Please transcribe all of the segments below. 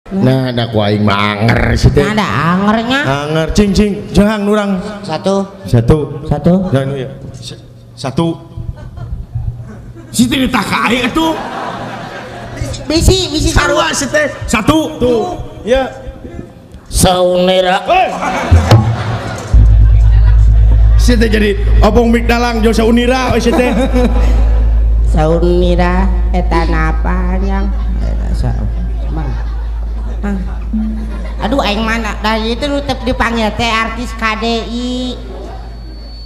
Nah, ada ku aing mah anger sih teh. Nah, ada angernya. Anger cing cing, jangan nurang. Satu. Satu. Satu. Jangan ya. Satu. Si teh ditaka aing atuh. Bisi, bisi sarua si teh. Satu. Tuh. Ya. Saunera. Si teh jadi obong mik dalang jeung saunira we si teh. Saunira eta napanya. Eta mana? Aduh aing mana dari itu tetep dipanggil teh artis KDI.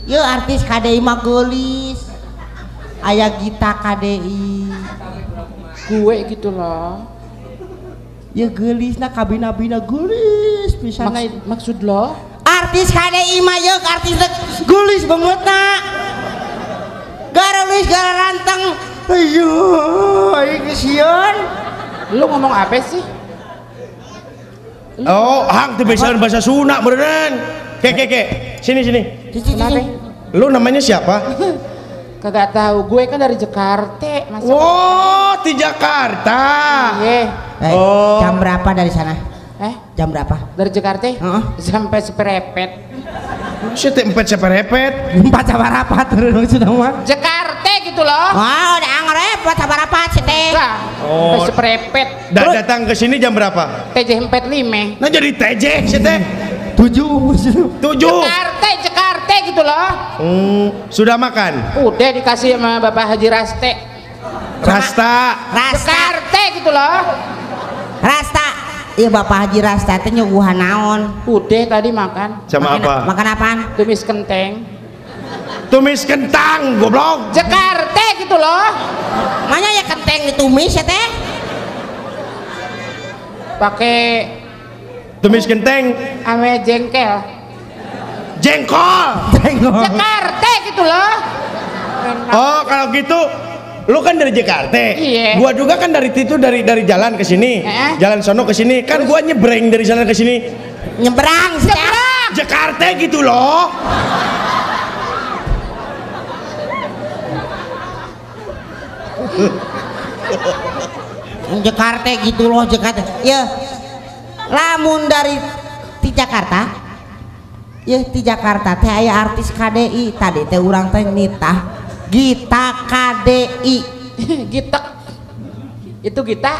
Yeuh artis KDI mah geulis. Aya Gita KDI. Gue gitu loh. Ya geulisna kabina-bina geulis pisan. Maksud lo? Artis KDI mah yeuh artis geulis banget na. Gareulis garanteng. Aduh, aing sieun. Lu ngomong apa sih? Oh, hang tuh bisa bahasa Sunda beneran. Ke ke ke. Sini sini. Kenapa? Lu namanya siapa? Kagak tahu. Gue kan dari Jakarta, Mas. Oh, di Jakarta. Iya. Oh. Jam berapa dari sana? Jam berapa? Dari Jakarta? Sampai seperepet. Maksudnya empat seperepet? Empat sabarapat maksudnya mah. Jakarta gitu loh. Oh, udah anggrek empat sabarapat sih teh. Oh, sampai seperepet. Datang ke sini jam berapa? TJ 45. Nah jadi TJ sih teh. 7. 7. Jakarta, Jakarta gitu loh. Sudah makan? Udah dikasih sama Bapak Haji Raste. Rasta. Rasta. Jakarta gitu loh. Rasta. Iya Bapak Haji Rasta teh nyuguhan naon? Udah tadi makan. Sama makan, apa? Makan apaan? Tumis kenteng. Tumis kentang, goblok. Jakarta gitu loh. Mana ya kenteng ditumis ya teh? Pakai tumis kenteng ame jengkel. Jengkol. Jengkol. Jakarta gitu loh. Oh, kalau gitu lu kan dari Jakarta. Iya. Gua juga kan dari itu dari jalan ke sini. Jalan sono ke sini. Kan gua nyebrang dari sana ke sini. Nyebrang, nyebrang. Jakarta gitu loh. Jakarta gitu loh, Jakarta. Ya. Lamun dari ti Jakarta. Ya ti Jakarta teh aya artis KDI tadi teh urang teh nitah Gita KDI. Gitek. Itu Gita.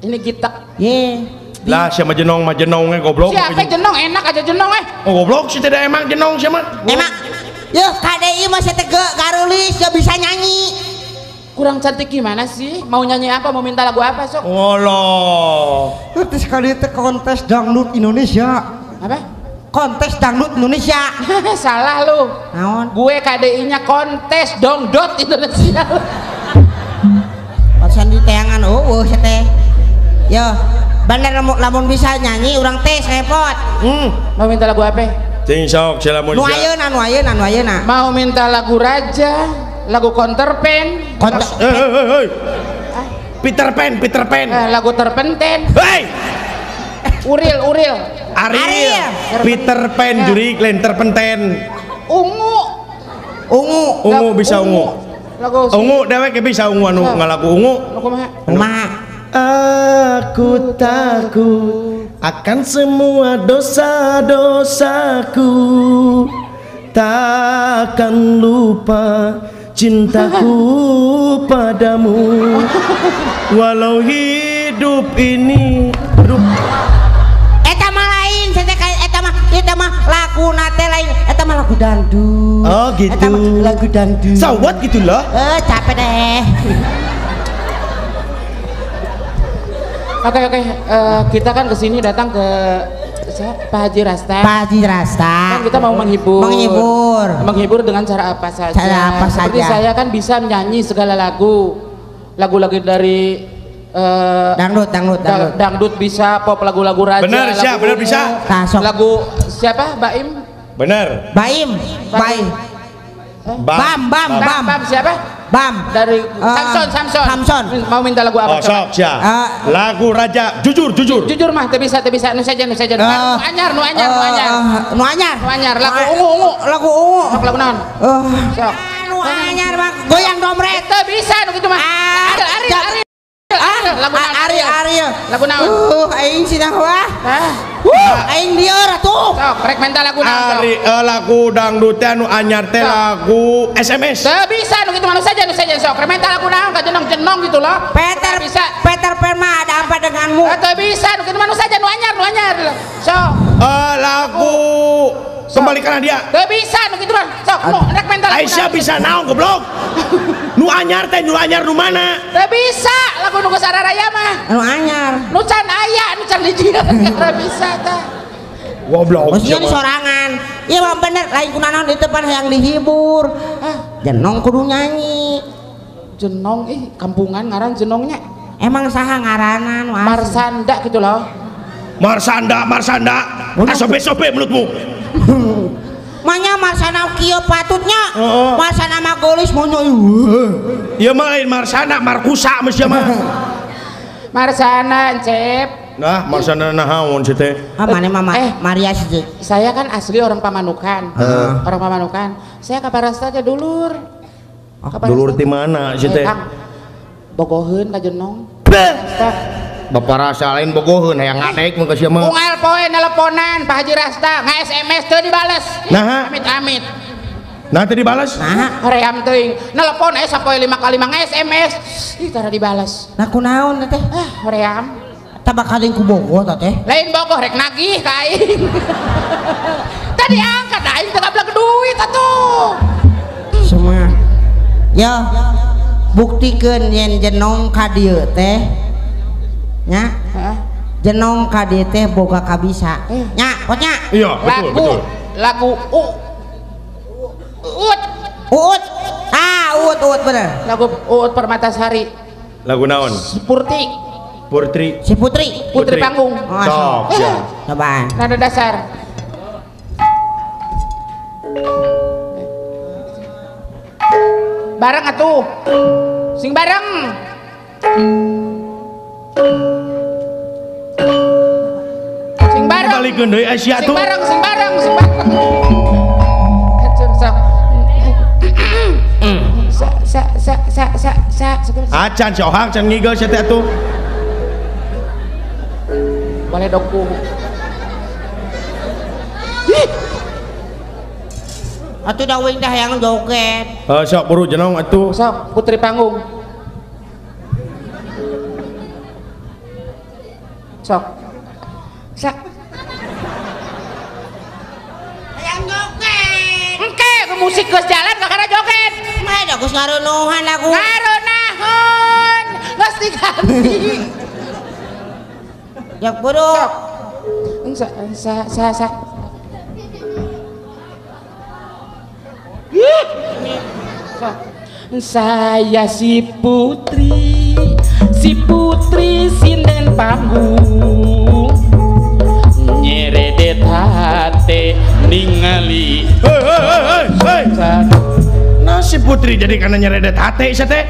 Ini Gitek. Ye. Lah siapa jenong mah jenongnya goblok. Siapa jenong enak aja jenong eh. Oh goblok sih tidak emang jenong siapa? Emang. Yo KDI mah saya tege garulis gak bisa nyanyi. Kurang cantik gimana sih? Mau nyanyi apa? Mau minta lagu apa sok? Oh loh. Artis KDI teh kontes dangdut Indonesia. Apa? Kontes dangdut Indonesia. Salah lu. Naon? Gue KDI-nya kontes dongdot Indonesia. Pasan di tayangan oh teh. Yo, bener lamun bisa nyanyi urang teh repot. Mau minta lagu apa? Cing sok selamun. Nu ayeuna, nu ayeuna, nu ayeuna. Mau minta lagu Raja, lagu Counterpain. Peter Pan, Peter Pan. Lagu Terpenten. Hei. Uril, Uril. Ariel. Peter Pan juri lain terpenten. Ungu. Ungu. Ungu bisa ungu. Lagu ungu dewek bisa ungu anu ngalagu ungu. Kumaha? Aku takut akan semua dosa-dosaku, takkan lupa cintaku padamu walau hidup ini. Aduh. Eta mah lain, eta mah lagu nate lain, eta mah lagu dangdut. Oh gitu. Eta mah lagu dangdut. So what gitu loh. Capek deh. Oke oke, kita kan kesini datang ke Pak Haji Rasta. Pak Haji Rasta. Kan kita mau menghibur. Menghibur. Menghibur dengan cara apa saja. Cara apa Seperti saja. Saya kan bisa menyanyi segala lagu. Lagu-lagu dari dangdut, dangdut, dangdut. Dangdut bisa, pop lagu-lagu raja. Benar, siap, benar bisa. Nah, lagu siapa? Baim. Benar. Baim. Baim. Bam, bam, bam. Bam siapa? Bam. Dari Samson, Samson. Samson. Mau minta lagu apa? Oh, sok, siap. Lagu Raja, jujur, jujur. Jujur mah, teu bisa, nu saja, nu saja. Nu anyar, nu anyar, nu anyar. Nu anyar. Nu anyar, lagu ungu, ungu. Lagu ungu. Sok lagu naon? Sok. Nu anyar mah goyang domret. Teu bisa nu kitu mah. Ariel, Ariel, Ariel. Lagu naon? Ariel Ariel. Lagu naon? Aing sina wah. Aing lieur atuh. Sok rek menta lagu naon? Ari lagu dangdut teh anu anyar teh lagu SMS. Teu bisa nu kitu mah nu saja sok. Rek menta lagu naon ka jenong-jenong gitu loh. Peter bisa. Peter Pan mah ada apa denganmu? Teu bisa nu kitu mah nu saja nu anyar nu anyar. Sok. Lagu kembalikan dia. Teu bisa nu kitu mah. Sok nu rek menta lagu. Aisyah bisa naon goblok? Nu anyar teh nu anyar nu mana? Teu bisa lagu nu geus araraya mah. Nu anyar. Nu can aya, nu can dijieun teu bisa tah. Goblok. Maksudnya di sorangan. Iya mah bener lain kunaon di depan hayang dihibur. Jenong kudu nyanyi. Jenong ih kampungan ngaran jenongnya. Emang saha ngaranan? Marsanda gitu loh. Marsanda, Marsanda. Sope-sope mulutmu. Manya Marsana kieu patutnya. Marsana mah gelis monya. Ieu mah lain Marsana, Markusa mah sia mah. Marsana Encep. Nah, Marsana naon sih teh? Ah, mana mama Maria sih. Saya kan asli orang Pamanukan. Orang Pamanukan. Saya ka Parasta teh dulur. Dulur ti mana sih teh? Bogoheun ka Jenong. Bapak rasa lain bogoheun hayang ngadek mun ka sia mah. Unggal poe nelponan Pak Haji Rasta, nge-SMS teu dibales. Nah, amit-amit. Nah teu dibales? Nah, hoream teuing. Nelpon sapoe 5 kali 5 nge-SMS. Ih tara dibales. Nah kunaon teh? Ah, hoream. Tah bakal ku bogoh tah teh. Lain bogoh rek nagih ka aing. Tadi angkat aing teu gablek duit atuh. Semua. Ya, buktikeun yen jenong ka dieu teh. Nya. Jenong ka dieu teh boga kabisa. Nya, potnya. Iya, betul, betul. Lagu Uut. Uut. Ah, Uut Uut bener. Lagu Uut Permatasari. Lagu naon? Purti. Putri. Si Putri. Putri panggung. Oh, sok. Ya. Cobaan. Nada dasar. Bareng atuh. Sing bareng. Sing bareng. Balikeun deui Aisyah tuh. Sing bareng, sing bareng, sing bareng. Hancur sok. Sa sa sa sa sa sa. Acan si Ohang can ngigel sia teh atuh. Boleh dongku. Atuh da wing dah yang joget. Sok buru jenong atuh. Sok Putri panggung. Sok. Sok. Hayang joget. Engke ke musik geus jalan kakara joget. Mah da geus ngarunuhan lagu. Ngarunahan. Geus diganti. Jak buru. Sok. Sa sa sa sa. Saya si putri sinden panggung nyeredet hate ningali. Hei hei hei hei. Nah si putri jadi karena nyeredet hate sia teh.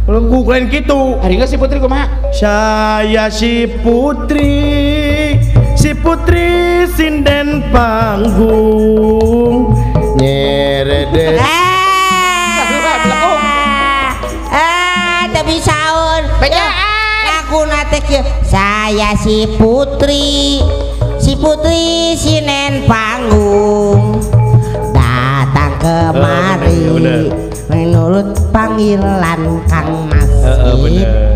Ku lain kitu. Hari geus si putri kumaha? Saya si putri sinden panggung nyeredet. Teu bisaeun. Bejaan. Laguna teh kieu. Saya si putri sinen panggung datang kemari menurut panggilan Kang Mas.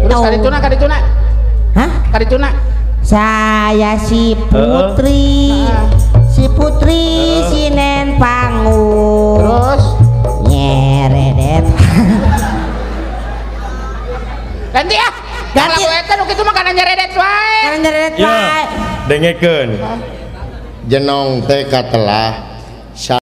Terus kadituna kadituna. Hah? Kadituna. Saya si putri, si putri sinen panggung. Terus nyeredet. Ganti ah. Ganti. Lagu eta nu kitu mah kana nyeredet wae. Kana nyeredet wae. Dengekeun. Jenong teh katelah